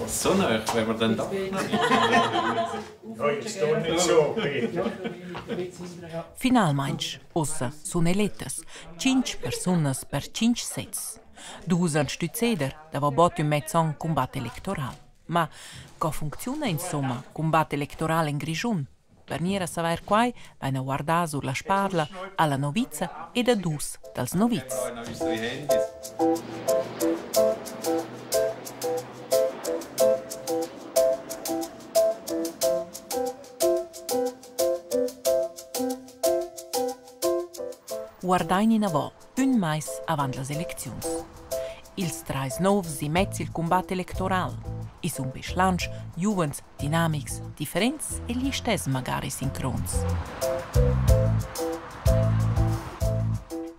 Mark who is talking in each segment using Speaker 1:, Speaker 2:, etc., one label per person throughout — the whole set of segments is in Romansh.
Speaker 1: So nah, wenn wir dann da.
Speaker 2: Finalmaing, uossa sun elettas tschinch persunas per tschinch sezs. Dus han stü ceder davo bod ün mez on cumbat electoral. Ma co funcziuna insomma cumbat electoral in Grischun? Per gnir a savair quai vaina guardà sur la spadla a la noviza ed a dus dals novizs. Guardain inavò ün mais avant las elecziuns. Ils trais novs immez il cumbat electoral. I sun be schlantsch, giuvens, dinamics, differents e listess magari sincrons.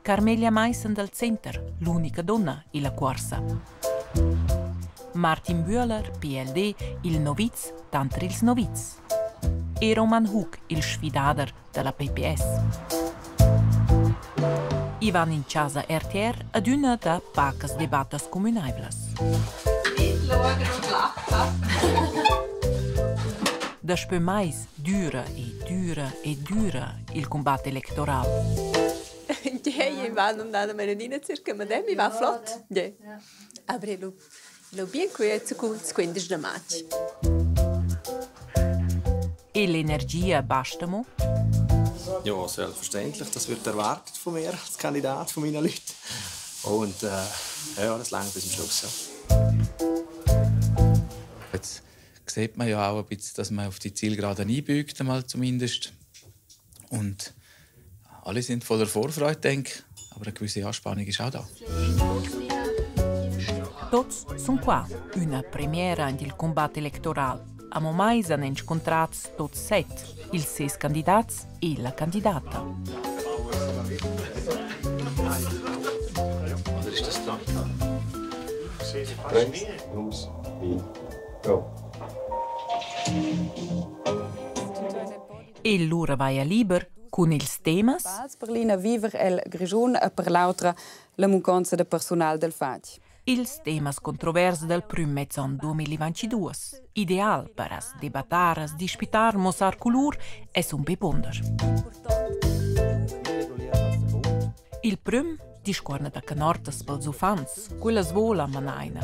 Speaker 2: Carmelia Maissen dal center, l'unica donna illa cuorsa. Martin Bühler, PLD, il noviz tanter ils novizs. E Roman Hug, il sfidader da la PPS. I van in chasa RTR adüna da pacas debattas cumünaivlas. Daspö mais düra e düra e düra il cumbat electoral.
Speaker 3: Je, va non da menina circa madem, mi va flott. Je. Aber lu lu bien quiet culs 15 da matg.
Speaker 2: E l'energia basta mo?
Speaker 4: Ja, selbstverständlich. Das wird erwartet von mir als Kandidat, von meinen Leuten. Und ja, das langt bis zum Schluss. Ja.
Speaker 1: Jetzt sieht man ja auch ein bisschen, dass man auf die Zielgerade einbiegt, einmal zumindest. Und alle sind voller Vorfreude, denke ich. Aber eine gewisse Anspannung ist auch da.
Speaker 2: Tots sun qua, üna premiera in il cumbat electoral. Amo mais han inscuntrats tots set, ils ses candidats e la candidata.
Speaker 1: Oder ist das da?
Speaker 5: Eins, dos, go.
Speaker 2: E lura vaia liber cun ils temas
Speaker 6: Per l'ina viver el Grischun e per l'autra la munconza da personal del fatg.
Speaker 2: Ils temas controvers dal prüm mez on 2022. Ideal per as debattar, as dispitar, muossar culur es un beponder. Il prüm discuorna da canortas pels uffants, quellas vola manaina.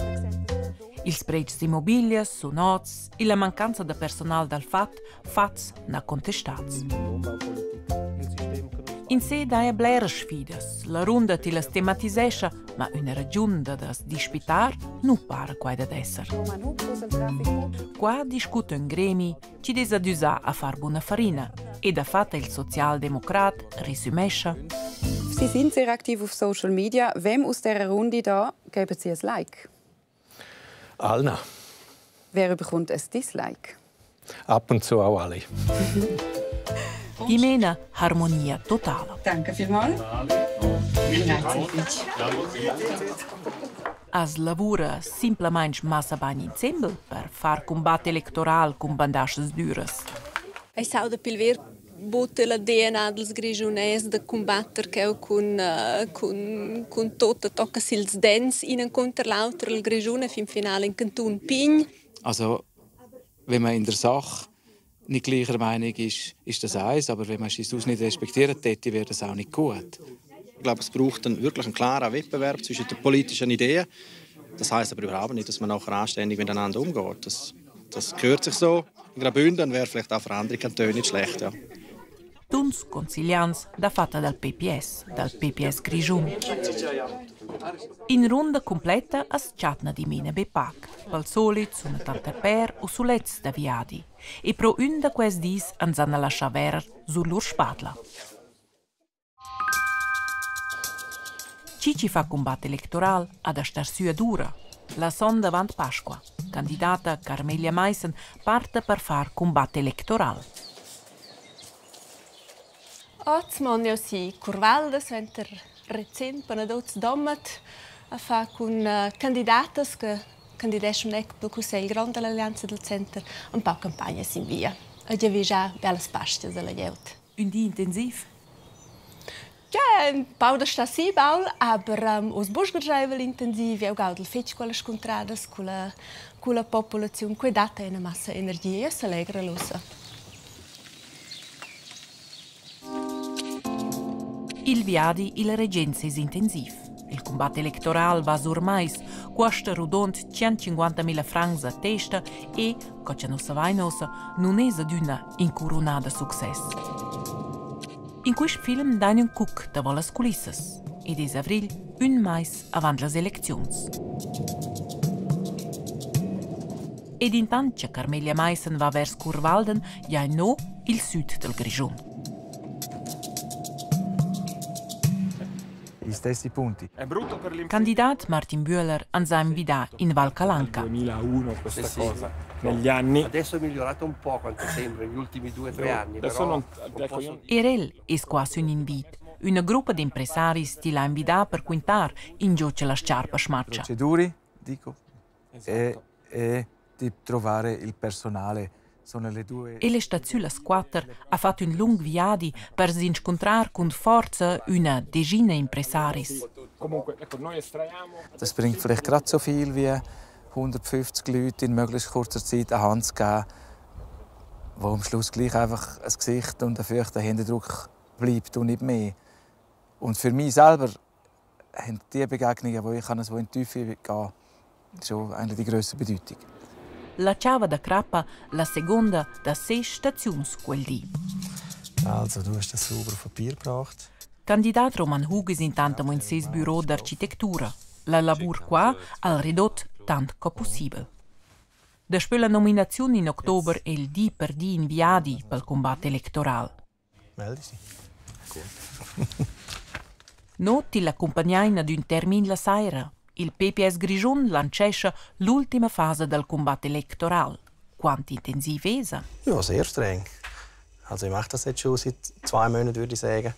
Speaker 2: Ils predschs d'immobiglias sun ots e la mancanza da personal dal fat fats na contestats. In se daja bleras sfidas. La runda tillas tematisescha, ma üna ragiun da as dispitar nu para quai dad esser. Qua discuta ün gremi chi dess adüsà a far buna farina e dafatta il socialdemocrat resümescha.
Speaker 6: Sie sind sehr aktiv auf Social Media. Wem aus dieser Runde da geben Sie ein Like?
Speaker 5: Alna.
Speaker 6: Wer bekommt ein Dislike?
Speaker 5: Ab und zu auch alle.
Speaker 2: Dimena harmonia totala.
Speaker 6: Danke vielmals.
Speaker 2: As lavura simplamaing massa bain insembel per far cumbat electoral cun bandaschas düras.
Speaker 3: Ei s'auda pilver buca la DNA dils Grischunès da cumbatter cheu cun cun cun tutta tocca sils dents in encunter l'auter. Il Grischun è fin final in cantun pign.
Speaker 1: Also, wenn man in der Sache nicht gleicher Meinung ist, ist das eins, aber wenn man sich nicht respektiert, täte, wäre das auch nicht gut.
Speaker 4: Ich glaube, es braucht einen, wirklich einen klaren Wettbewerb zwischen den politischen Ideen. Das heißt aber überhaupt nicht, dass man nachher anständig miteinander umgeht. Das, das gehört sich so. In Graubünden wäre vielleicht auch für andere Kantone nicht schlecht. Ja.
Speaker 2: Tuns conciliants dafatta dal PPS, dal PPS Grischun. In runda completa as chatna dimena be pac, pel solit suna tanter pêr o sulets da viadi. E pro ün da quels dis ans han laschà verer sur lur spadla. Chi chi fa cumbat electoral ha da star sü ad ura. La sonda avant Pasqua. Candidata Carmelia Maissen parta per far cumbat electoral.
Speaker 3: Oz mon jeu si Curvalda suenter recent Panaduz Domat a far cun candidatas che candideschan ec pel cussegl grond dall'Allianza dal Center empau campagna sin via. E giavischar bellas pastas alla glieud.
Speaker 2: Ün di intensiv?
Speaker 3: Ja, ün pau da star si baul, aber oz buc sgarscheivel intensiv. Eu gaudel fetg quellas scuntradas culla culla populaziun. Quei dat ina massa energia e s'allegra ussa.
Speaker 2: Il viadi illa regenza es intensiv. Il cumbat electoral va sur mais, cuosta rodund 150.000 francs a testa e, co cha nus savain uossa, nun es adüna incurunà da success. In quist film dain ün cuc davo las culissas ed es avrigl ün mais avant las elecziuns. Ed intant cha Carmelia Maissen va vers Churwalden, giain no il süd dal Grischun.
Speaker 1: Gli stessi punti.
Speaker 2: Candidat Martin Bühler ans ha invidà in Val Calanca.
Speaker 7: 2001 questa sì, cosa negli anni.
Speaker 8: Adesso è migliorato un po' quanto sembra, negli ultimi 2 o 3 anni.
Speaker 7: Adesso
Speaker 8: Però
Speaker 7: non,
Speaker 8: non
Speaker 7: ecco,
Speaker 8: posso
Speaker 7: io...
Speaker 2: Er el es quasi ün invit. Üna gruppa d'impressaris til ha invidà per quintar ingio cha la s-charpa schmacha.
Speaker 1: Proceduri, dico,
Speaker 7: Esatto.
Speaker 1: e di trovare il personale. Sono le due.
Speaker 2: El es stat süllas quatter, ha fat ün lung viadi per s'inscuntrar cun forza üna deschina impressaris.
Speaker 7: Comunque, ecco, noi estraiamo.
Speaker 1: Das bringt vielleicht gerade so viel wie 150 Leute in möglichst kurzer Zeit eine Hand zu geben, wo am Schluss gleich einfach ein Gesicht und ein feuchter Händedruck bleibt und nicht mehr. Und für mich selber haben die Begegnungen, wo ich so in die Tiefe gehen kann, schon eigentlich die grösste Bedeutung.
Speaker 2: La chava da crappa, la seguonda da ses staziuns quel di.
Speaker 9: Also, du hast das sauber auf Papier gebracht.
Speaker 2: Candidat Roman Hug es intant amo in seis büro d'architectura. La lavur qua al ridot tant co possibel. Daspö la nominaziun in october è el di per di in viadi pel cumbat electoral.
Speaker 9: Melde dich.
Speaker 5: Gut.
Speaker 2: No til accumpagnain ad ün termin la saira. Il PPS Grischun lantschescha l'ultima fasa dal cumbat electoral. Quant intensiv esa?
Speaker 9: Ja, sehr streng. Also ich mache das jetzt schon seit 2 Monaten, würde ich sagen.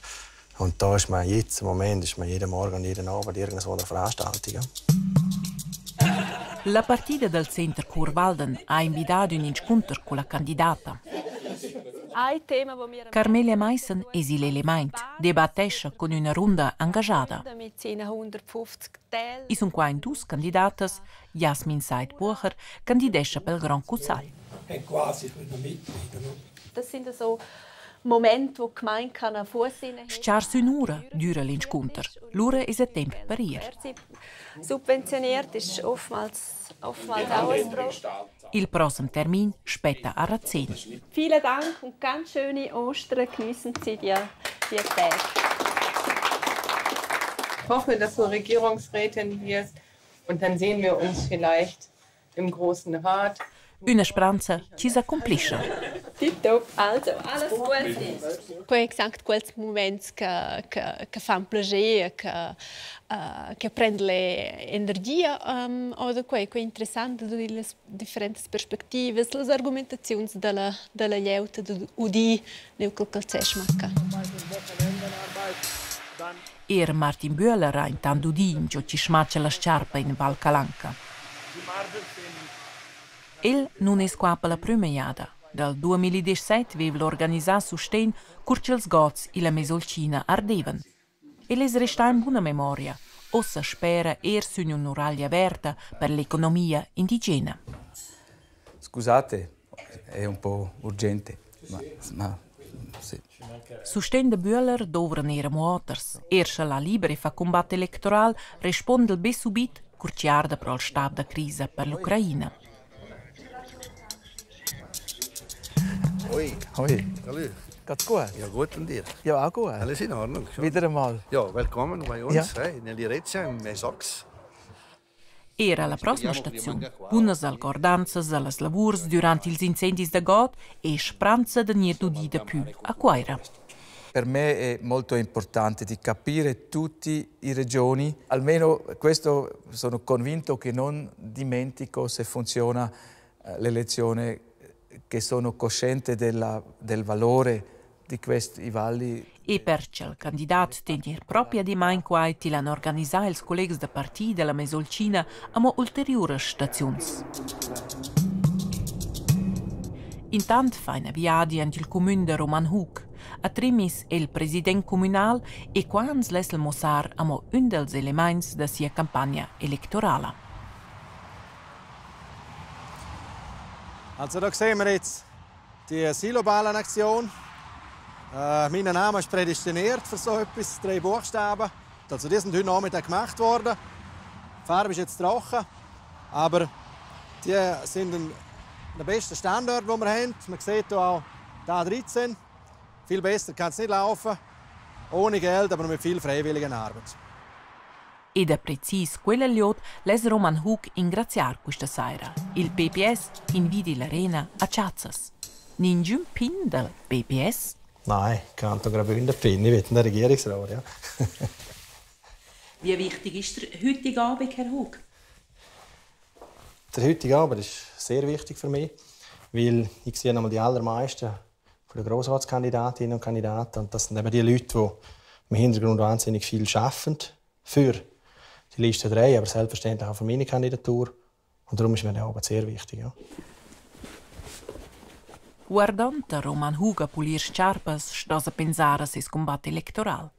Speaker 9: Und da ist man jetzt im Moment ist man jeden Morgen und jeden Abend irgendwo eine Veranstaltung.
Speaker 2: La partida dal Center Churwalden ha invidà ad ün inscunter culla candidata.
Speaker 3: Ein Thema, wo mir
Speaker 2: Carmelia Maissen es il elemaint, debattescha cun üna runda engaschada.
Speaker 3: Mit 150 Teil.
Speaker 2: I sun qua in dus candidatas, Jasmin Said-Bucher candidescha pel Grand Cussagl.
Speaker 10: Quasi mitreden.
Speaker 3: Das sind so Momente, wo die Gemeinde kann Fuss
Speaker 2: Stgars ün'ura düra l'inscunter. Lura esa temp per ir.
Speaker 3: Subventioniert ist oftmals auch ein Problem.
Speaker 2: Il prossem termin spetta a Razén.
Speaker 3: Vielen Dank und ganz schöne Ostern. Geniessen Sie die Tage.
Speaker 11: Ich hoffe, dass du Regierungsrätin wirst und dann sehen wir uns vielleicht im Großen Rat.
Speaker 2: Üna spranza chi s'accumplischa.
Speaker 3: Tipptopp. Also, alles Gute. Quei exakt quels moments che fan piacere, che prende l'energia oder quei interessante le differenti perspective, le argomentazioni della glieud, udi neu quel che schmacca.
Speaker 2: Er Martin Bühler ha intant udì ingio chi schmacha la s-charpa in Val Calanca. El nun es qua per la prüma jada. Dal 2017 veva organisà sustegn cur cha'ls gods illa Mesolcina ardevan. El es restà in buna memoria. Uossa spera eir sün ün'uraglia averta per l'economia indigena.
Speaker 1: Scusate, è un po' urgente, ma sì.
Speaker 2: Sustegn da Bühler dovran eir amo oters. Eir scha la Libere fa cumbat electoral, respuonda'l be subit cur chi arda pro'l stab da crisa per l'Ucraina.
Speaker 8: Hoi.
Speaker 1: Hoi.
Speaker 8: Salut.
Speaker 1: Geht's gut?
Speaker 8: Ja, gut und dir?
Speaker 1: Ja, auch gut.
Speaker 8: Alles in Ordnung. Schon.
Speaker 1: Wieder einmal.
Speaker 8: Ja, willkommen bei uns
Speaker 1: Ja.
Speaker 8: hey, in Lirezza, im Sachs.
Speaker 2: Era la prossima staziun. Bunas algordanzas a las lavurs durant ils incendis da god e spranza da gnir dudida pü a Cuaira.
Speaker 1: Per me è molto importante di capire tutte le regioni, almeno questo sono convinto che non dimentico se funziona l'elezione, che sono cosciente del valore di questi valli.
Speaker 2: E per cha'l candidat tegna eir propi adimmaint quai til han organisà ils collegas da partida la Mesolcina amo ulteriuras staziuns. Intant faina viadi ant il cumün da Roman Hug. A Trimmis è il president cumünal e qua ans less el muossar amo ün dals elemaints da sia campagna electorala.
Speaker 4: Also da sehen wir jetzt die Siloballen-Aktion. Äh, mein Name ist prädestiniert für so etwas, drei Buchstaben. Also die sind heute Nachmittag gemacht worden. Die Farbe ist jetzt trocken, aber die sind der beste Standort, den wir haben. Man sieht hier auch da 13. Viel besser kann es nicht laufen. Ohne Geld, aber mit viel freiwilliger Arbeit.
Speaker 2: E da precis quella glieud less Roman Hug ingraziar quista saira. Il PPS invidi l'arena a Chazzas. Ningün pin dal PPS?
Speaker 9: Nein, Kanton Graubünden Pin, ich bin in der Regierungsrat, ja.
Speaker 2: Wie wichtig ist der heutige Abend, Herr Hug?
Speaker 9: Der heutige Abend ist sehr wichtig für mich, weil ich sehe einmal die allermeisten von den Grossratskandidatinnen und Kandidaten. Und das sind eben die Leute, die im Hintergrund wahnsinnig viel arbeiten für die Liste 3, aber selbstverständlich auch für meine Kandidatur. Und darum ist mir der Abend sehr wichtig. Ja.
Speaker 2: Guardond a Roman Hug a pulir s-charpas stossa pensar a seis cumbat electoral.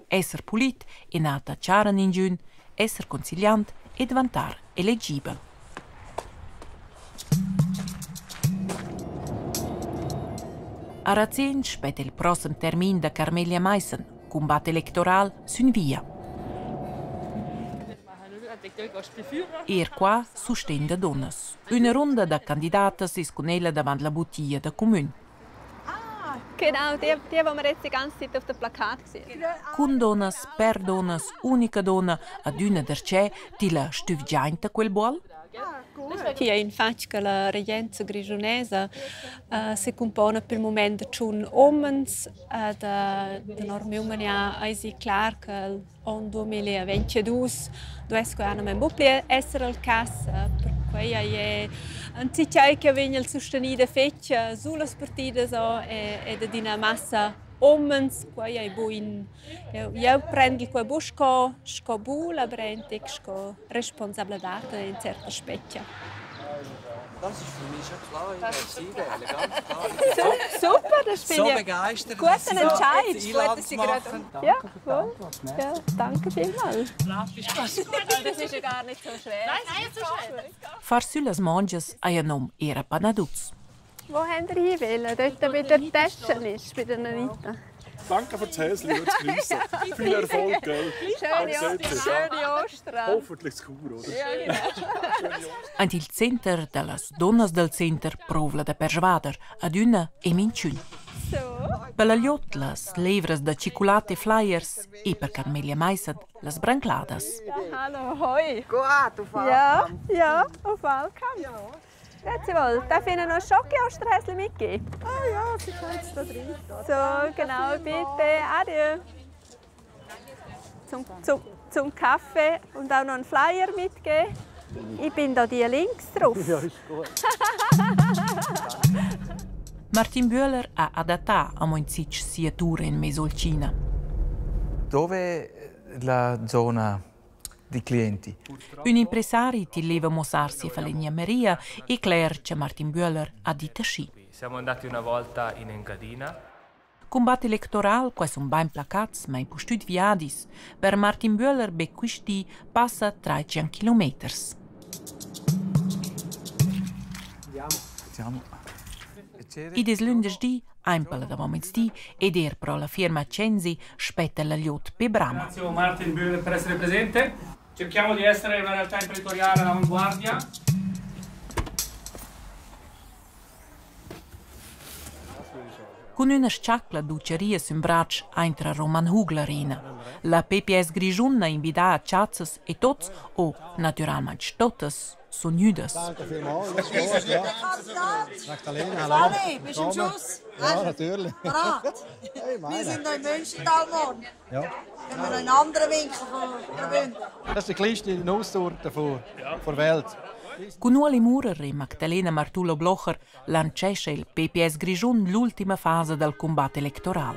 Speaker 2: Esser pulit e na attachar a ningün, esser conciliant e dvantar elegibel. A Razén spetta il prossem termin da Carmelia Maissen, cumbat electoral sün via. Eir qua sustegn da dunnas. Üna runda da candidatas es cun ella davant la butia da cumün.
Speaker 3: Genau, die, die, die wir jetzt die ganze Zeit auf dem Plakat gesehen.
Speaker 2: Cun dunnas, per dunnas, unica dunna, adüna darchè tilla stüvgiainta quel buol?
Speaker 3: Chi è in fatg che la regenza grischunesa uh, se cumpona pel mument da tschun homens uh, da, da Norma eisi clar che On 2022 duess quei aunc buc pli esser il cass. Perquei ei enzatgei che vegn el sustenida fetg sullas partidas ed ad ina massa umens. Quei ei buc in jeu prendel quei buc sco sco bul, aber entg sco responsabladad en certa spetga.
Speaker 1: Das ist für mich schon klar, ich werde Sie wählen, ganz klar.
Speaker 3: Super, das
Speaker 1: so
Speaker 3: finde ich
Speaker 1: begeistert,
Speaker 3: guten
Speaker 1: dass Sie so
Speaker 3: Entscheid.
Speaker 1: die
Speaker 3: Gut, dass Sie
Speaker 1: Einladung
Speaker 3: gerade
Speaker 1: machen.
Speaker 3: Ja,
Speaker 1: Danke für die
Speaker 3: voll.
Speaker 1: Antwort.
Speaker 3: Ja, danke vielmals. Das ist ja gar nicht so schwer.
Speaker 2: Far sü las mongias haja nom era Panaduz.
Speaker 3: Wo habt ihr hinwollen? Dort bei der Tasche ist, bei der Anita.
Speaker 7: Danke für das Häschen und das Grüßen. Viel Erfolg, gell?
Speaker 3: Schöne, schöne Ostern.
Speaker 7: Hoffentlich zu Chur, oder?
Speaker 3: Ja, genau.
Speaker 2: Aint il center da las dunnas dal center provla da persvader adüna e minchün.
Speaker 3: So.
Speaker 2: Per la glieud las levras da tschiculatta e flyers e per Carmelia Maissen las brancladas.
Speaker 3: Ja, hallo, hoi.
Speaker 12: Gut, auf
Speaker 3: Ja, ja, auf Wahlkampf. Ja. Grüezi wohl. Darf ich Ihnen noch ein Schoki-Osterhäschen mitgeben?
Speaker 12: Ah ja, sie ist jetzt da drin.
Speaker 3: So, genau, bitte. Adieu. Zum, zum, zum Kaffee und auch noch einen Flyer mitgeben. Ich bin da die links drauf.
Speaker 7: Ja, ist gut.
Speaker 2: Martin Bühler ha adattà amo ün zich sia tura in Mesolcina.
Speaker 1: Dove la zona di clienti?
Speaker 2: Ün impressari til leva muossar sia falegnameria e cler cha Martin Bühler ha dit aschi.
Speaker 13: Siamo andati una volta in Engadina.
Speaker 2: Cumbat electoral, quai sun bain placats, ma impustüt viadis. Per Martin Bühler be quist di passa 300 kilometers.
Speaker 1: Andiamo.
Speaker 2: Id es lündeschdi, aimpa la davomezdi ed eir pro la firma Censi spetta la glieud be brama.
Speaker 14: Ringrazio Martin Bühler per essere presente. Cerchiamo di essere una realtà imprenditoriale all'avanguardia.
Speaker 2: Cun üna s-chacla d'ucharia sün bratsch aintra Roman Hug l'arena. La PPS Grischun ha invidà a chazzas e tots, o natüralmaing tottas, sun gnüdas.
Speaker 4: Danke vielmals. Das ist gut, ja. Magdalena, hallo.
Speaker 12: Sali, bist du im Schuss?
Speaker 4: Ja, natürlich.
Speaker 12: Parat.
Speaker 4: Hey,
Speaker 12: Wir sind noch im Münstertal morgen.
Speaker 4: Ja.
Speaker 12: Gehen wir noch in einen anderen Winkel von Graubünden.
Speaker 4: Das ist die kleinste Nusstorte vor, der Welt.
Speaker 2: Cun Ueli Murer e Magdalena Martullo Blocher lantschescha il PPS Grischun l'ultima fasa dal cumbat electoral.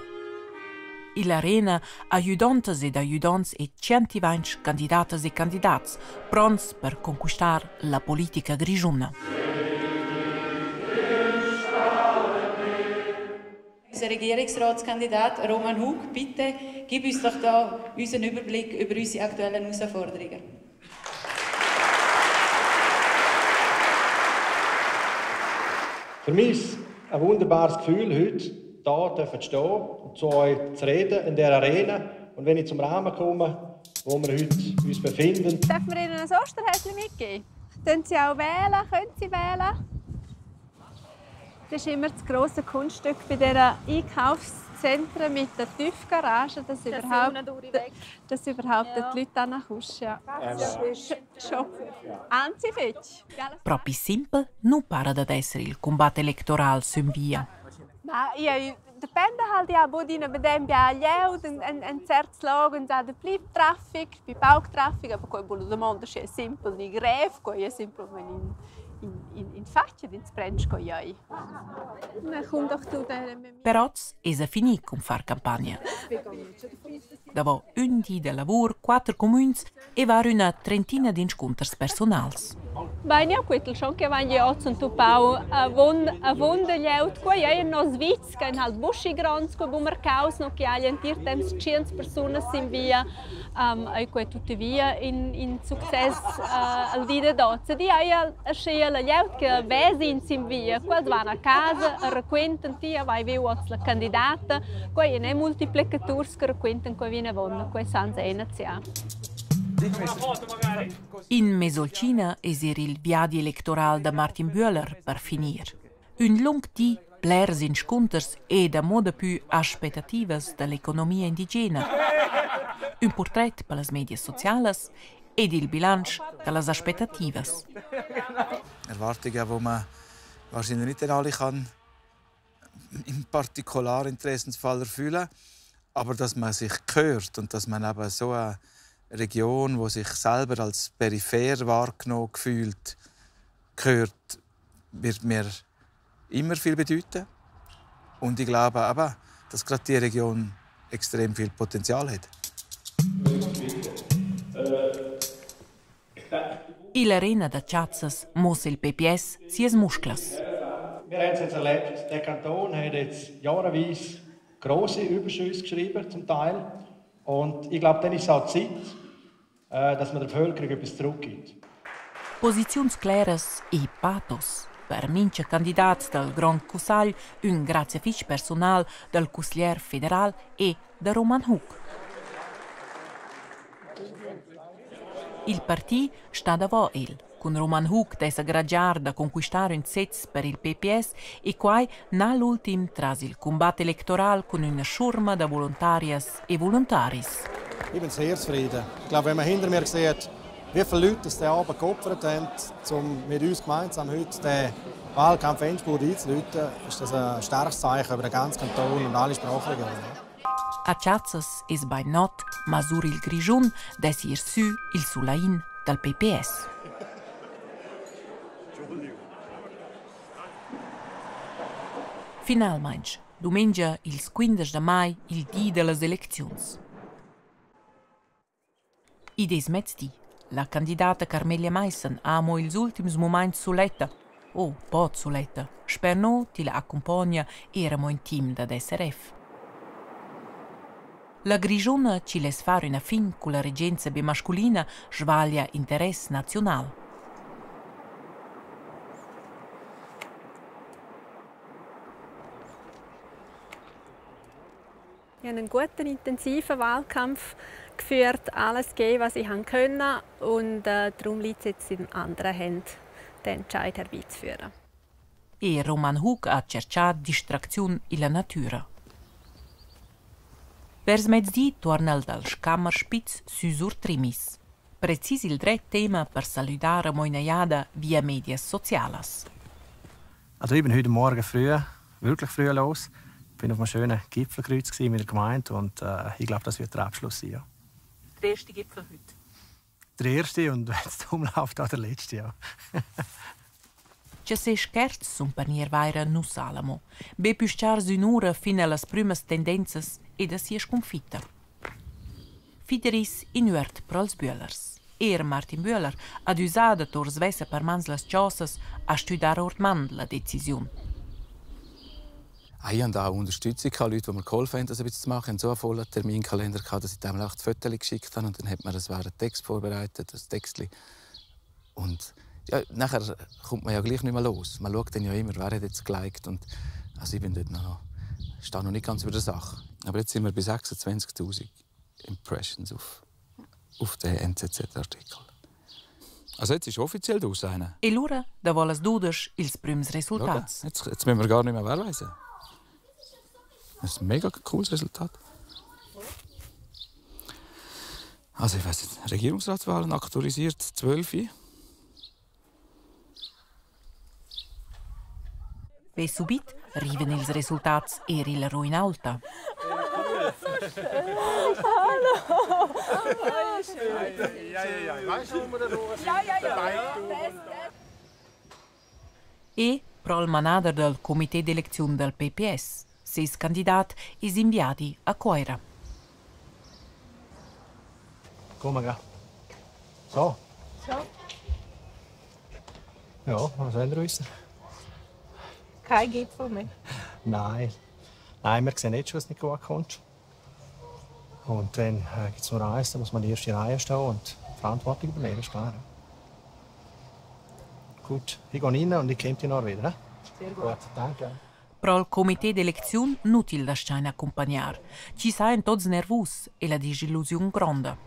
Speaker 2: Ill'arena ajüdontas ed ajüdonts e 120 candidatas e candidats pronts per conquistar la politica grischuna.
Speaker 15: unser Regierungsratskandidat Roman Hug. Bitte gib uns doch da unseren Überblick über unsere aktuellen Herausforderungen.
Speaker 9: Für mich ist es ein wunderbares Gefühl, heute hier zu stehen und zu euch zu reden in dieser Arena. Und wenn ich zum Rahmen komme, wo wir heute uns befinden.
Speaker 3: Dürfen wir Ihnen ein Osterhäschen mitgeben? Können Sie auch wählen? Können Sie wählen? Das ist immer das grosse Kunststück bei diesen Einkaufszentren mit der Tiefgarage, dass überhaupt die Leute ankommst. Ja. Anzi fetch.
Speaker 2: Propi simpel nu para dad esser il cumbat electoral sün via.
Speaker 3: Ma io depende halt ja bodina bedem bia glieud en certs logens ha de pli traffic, pi pauc traffic, aber quei bolo domanda è simpel ni grev, quei è simpelmente in faccia ins prendsch quei ei. Na komm doch du da.
Speaker 2: Per oz esa finì cun far campagna. Davo ün di da lavur, 4 cumüns e var üna trentina d'inscunters personals.
Speaker 3: Bein ja quetel schon che van oz un tupau avon de glieud quei ei en nos vits che halt buschi gronds co bumercaus no che agli entir temps 100 persunas in via ei quei tuttavia in success al di de oz. Di ei aschia la glieud che vesins in via, quels van a casa e raquentan ti vai viu oz la candidata, quei ne multiplicaturs che raquentan quei vinavon, quei sans enazia.
Speaker 2: In Mesolcina es eir il viadi electoral da Martin Bühler per finir. Ün lung di, blers inscunters e da moda pü aspettativas da l'economia indigena. Ün purtret per las medias socialas ed il bilanz da las aspettativas.
Speaker 1: Erwartungen, die man wahrscheinlich nicht alle kann im Partikularinteressensfall erfüllen, aber dass man sich hört und dass man eben so eine Region, die sich selber als peripher wahrgenommen fühlt, gehört, wird mir immer viel bedeuten. Und ich glaube eben, dass gerade die Region extrem viel Potenzial hat.
Speaker 2: In l'arena da Chazzas mossa il PPS sias musclas.
Speaker 9: Wir haben es jetzt erlebt, der Kanton hat jetzt jahreweise grosse Überschüsse geschrieben, zum Teil. Und ich glaube, dann ist es auch Zeit, dass man der Bevölkerung etwas zurückgibt.
Speaker 2: Posiziuns claras e pathos. Per mincha candidat dal Grand Cussagl ün grazie fich personal dal cusglier federal e da Roman Hug. Il parti sta davò el. Cun Roman Hug dessa gragiar da conquistar ün sez per il PPS e quai na l'ultim tras il cumbat electoral cun üna schurma da voluntarias e voluntaris.
Speaker 9: Ich bin sehr zufrieden. Ich glaube, wenn man hinter mir sieht, wie viele Leute das Abend geopfert haben, um mit uns gemeinsam heute den Wahlkampf Endspurt einzuläuten, ist das ein starkes Zeichen über den ganzen Kanton und alle Sprachregionen.
Speaker 2: A Chazzas es bei not, ma sur il Grischun dess ir sü il sulain dal PPS. Finalmaing, dumengia ils 15 de mai, il di de las elecziuns. Id es mezdi. La candidata Carmelia Maissen amo ils ultims mumaints suletta. Oh, bod suletta. Sper no ti la accumpogna eramo in team dad SRF. La Grischuna ci less far üna fin culla regenza bimasculina svaglia interess naziunal.
Speaker 3: Ich habe einen guten, intensiven Wahlkampf geführt, alles gegeben, was ich konnte. Und darum liegt es jetzt in anderen Händen, den Entscheid herbeizuführen.
Speaker 2: E Roman Hug ha cercià distracziun illa natüra. Vers mezdi torna el dal Schammerspitz süsur Trimis. Precis il dret tema per salüdar amo üna jada via medias socialas.
Speaker 9: Also ich bin heute Morgen früh, wirklich früh los. Ich bin auf einem schönen Gipfelkreuz mit der Gemeinde und ich glaube, das wird der Abschluss sein. Ja.
Speaker 2: Der erste Gipfel heute?
Speaker 9: Der erste und wenn es dumm läuft, auch der letzte. Ja.
Speaker 2: Che se scherz sun per gnir vaira nu salamo. Be püschar ün'ura fin a las prümas tendenzas e da sia sconfitta. Fideris in üert pro'ls Bühlers. Er Martin Bühler adüsà da tour svessa per mans las chosas a stüdar our man la decisiun.
Speaker 1: Ah, ich hatte auch Unterstützung, Leute, die mir geholfen haben, das ein bisschen zu machen. Ich hatte so einen vollen Terminkalender, dass ich dem auch die Fotos geschickt habe. Und dann hat man das während Text vorbereitet, das Textli. Und ja, nachher kommt man ja gleich nicht mehr los. Man schaut dann ja immer, wer hat jetzt geliked. Und, also ich bin dort noch, stehe noch nicht ganz über der Sache. Aber jetzt sind wir bei 26'000 Impressions auf den NZZ-Artikel. Also jetzt ist offiziell draus einer.
Speaker 2: E lura, davo las 12, ils prüms resultats.
Speaker 1: Jetzt müssen wir gar nicht mehr wahlweisen. Das ist ein mega cooles Resultat. Also ich weiss nicht, Regierungsratswahlen aktualisiert 12.
Speaker 2: Be subit rivan ils resultats er illa Ruinaulta.
Speaker 12: Hallo!
Speaker 7: Ja, Weißt du, wo wir da durch sind?
Speaker 12: Ja, ja, ja.
Speaker 2: E pro'l manader dal comité d'elecziun dal PPS. Seis candidat es in viadi a Cuoira.
Speaker 9: Komm, gell? So.
Speaker 11: So.
Speaker 9: Ja, was wollen wir wissen?
Speaker 11: Kein Gipfel mehr.
Speaker 9: Nein. Nein, wir sehen jetzt schon, dass es nicht gut kommt. Und dann gibt es nur eins, da muss man in der ersten Reihe stehen und die Verantwortung übernehmen, ist klar. Gut, ich gehe rein und ich komme dich noch wieder.
Speaker 11: Sehr gut.
Speaker 9: Gut, danke.
Speaker 2: Pro'l comité d'elecziun nu til das-chain accumpagnar. Chi sajan tuots nervus e la dischillusiun gronda.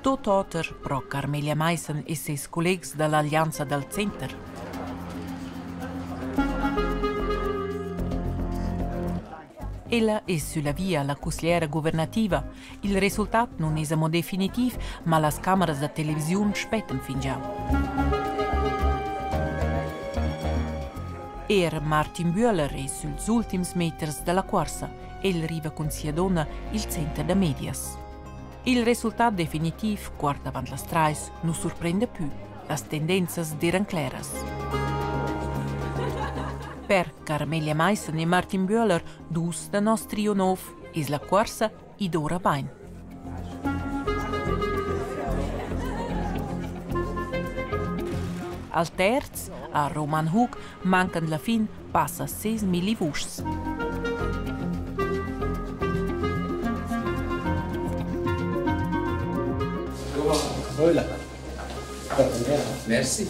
Speaker 2: Tot oter pro Carmelia Maissen e seis collegs da l'Allianza dal Center. Ella es sülla via alla cusgliera guvernativa. Il resultat nun es amo definitiv, ma las cameras da televisiun spettan fingià. Eir Martin Bühler es süls ultims meters da la cuorsa. El riva cun sia donna i'l center da medias. Il resultat definitiv quart avant las trais nu surprenda pü. Las tendenzas d'eiran cleras. Per Carmelia Maissen e Martin Bühler, dus da nos trio nouv, es la cuorsa id ora bain. Al terz, a Roman Hug, mancan la fin passa 6.000 vuschs.
Speaker 1: Merci.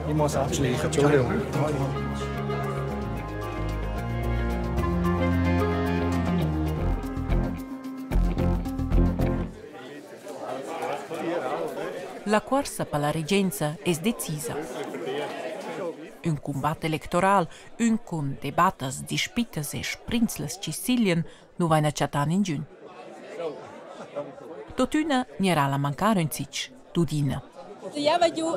Speaker 9: Ich muss abschleichen, Entschuldigung.
Speaker 2: La cuorsa per la regenza es decisa. Ün cumbat electoral, ün cun debattas, dispittas e sbrinzlas chi siglian, nu vaina chattà ningün. Tuottüna gnarà'l a mancar ün zich, tuttina.
Speaker 3: Jau hai giu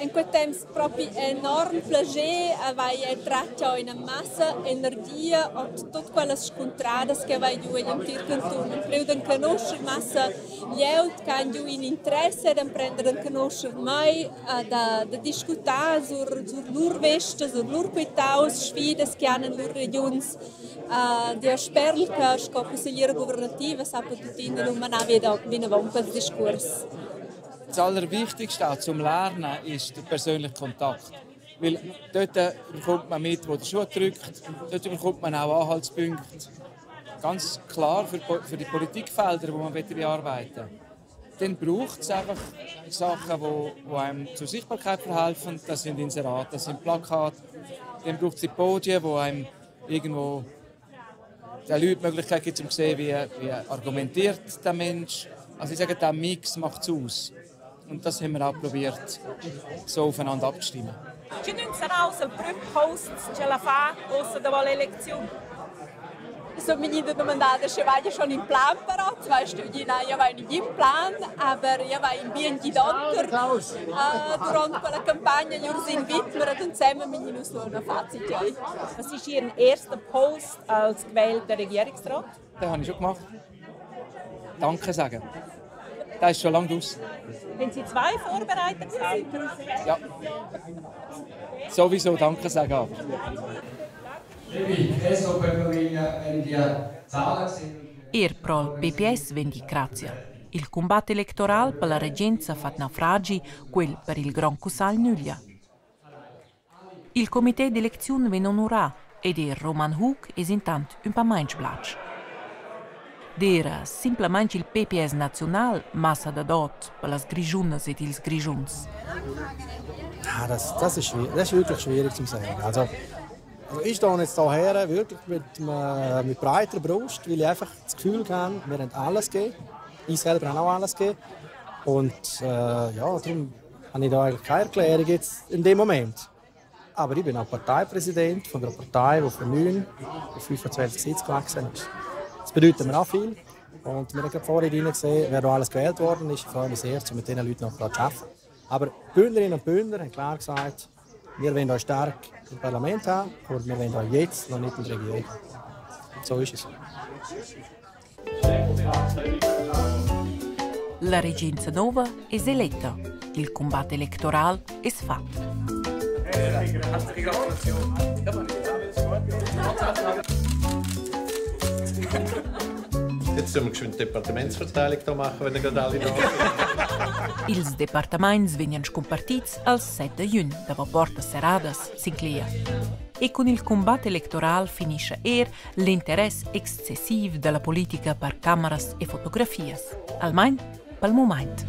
Speaker 3: en quei temps propi enorm plascher e vai tratg ina massa energia ord tut quellas scuntradas che vai giu egl entir cantun. Empriu d'enconuscher massa glieud che han giu in interesse d'emprender d'enconuscher mei, da discutar sur lur vesta, sur lur quitaus, sfidas che han en lur regiuns. Jeu sperel che sco cussegliera guvernativa sappi tuttina lu manar vinavon quels discuors.
Speaker 1: Das Allerwichtigste auch zum Lernen ist der persönliche Kontakt. Weil dort bekommt man mit, wo der Schuh drückt, dort bekommt man auch Anhaltspunkte. Ganz klar für die Politikfelder, die man bearbeiten will. Dann braucht es einfach Sachen, die einem zur Sichtbarkeit verhelfen. Das sind Inserate, das sind Plakate. Dann braucht es die Podien, die einem irgendwo den Leuten die Möglichkeit gibt, um zu sehen, wie argumentiert der Mensch. Also ich sage, der Mix macht es aus. Und das haben wir auch probiert, so aufeinander abzustimmen.
Speaker 16: Tge sarà il prim post che la fa ussa davo l'elecziun?
Speaker 3: So vegnida domandada sche vaia schon in plan però, zwei stüdi nein, io vai in plan, aber io vai in bien gidonter durant quella campagna Jursin Wittmer und zusammen mit nus una Fazit.
Speaker 16: Was ist Ihr erster Post als gewählter Regierungsrat?
Speaker 1: Den habe ich schon gemacht. Danke sagen. Der ist schon lange aus.
Speaker 16: Haben Sie zwei vorbereitet?
Speaker 1: Ja. Sowieso Danke sagen aber.
Speaker 10: Liebe SVP-Familie, wenn die Zahlen sind.
Speaker 2: Er pro PPS vendi grazia. Il cumbat electoral per la regenza fat naufragi, quel per il Grand Cussagl nüglia. Il comité d'elecziun vegn onurà ed er Roman Hug es intant ün pa main sblatsch. D'eira simplamaing il PPS naziunal massa dad ot per las Grischunas ed ils Grischuns.
Speaker 9: Ah, das, das, ist, das ist wirklich schwierig zu sagen. Also, also ich stehe jetzt hierher wirklich mit, mit breiter Brust, weil ich einfach das Gefühl habe, wir haben alles gegeben. Ich selber habe auch alles gegeben. Und äh, ja, darum habe ich da eigentlich keine Erklärung jetzt in dem Moment. Aber ich bin auch Parteipräsident von einer Partei, die von 9 auf 25 Sitze gewachsen ist. Das bedeutet mir auch viel. Und wir haben gerade vorhin gesehen, wer da alles gewählt worden ist. Ich freue mich sehr, um mit diesen Leuten noch zu arbeiten. Aber Bündnerinnen und Bündner haben klar gesagt, wir wollen euch stark im Parlament haben, aber wir wollen euch jetzt noch nicht in der Regierung. Und so ist es.
Speaker 2: La regenza nova es eletta. Il cumbat electoral es fat.
Speaker 5: Jetzt müssen wir geschwind die Departementsverteilung hier machen, wenn ihr gerade alle da sind.
Speaker 2: Ils departamaints vegnan scumpartits als 7 da jün davo portas serradas, s'inclegia. E cun il cumbat electoral finischa er l'interess excessiv da la politica per cameras e fotografias. Almain pel mumaint.